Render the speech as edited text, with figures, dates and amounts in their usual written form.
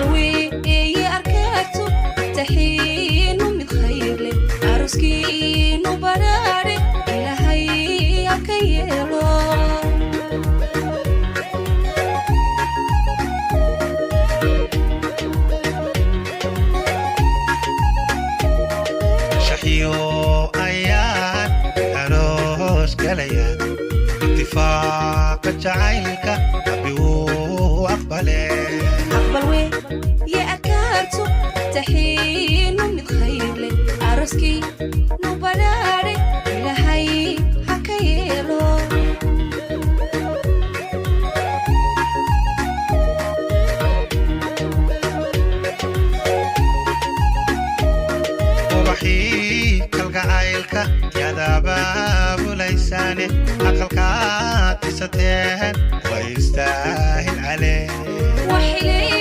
Aqbal weeye arkaagtu, taxiinu mid khayr leh, aroskiinu badhaadhe Ilaahay haka yeelo. Shaxyo ayaan aroos galayaan, itifaaqa jacaylka Rabbi wuu aqbale. Aqbal weeye arkaagtu, taxiinu mid khayr leh, aroskiinu badhaadhe Ilaahay haka yeelo. Ubaxii kalgacaylka yaad abaabulaysaane, aqalkaad dhisateen waa istaahil calee. Waxilay.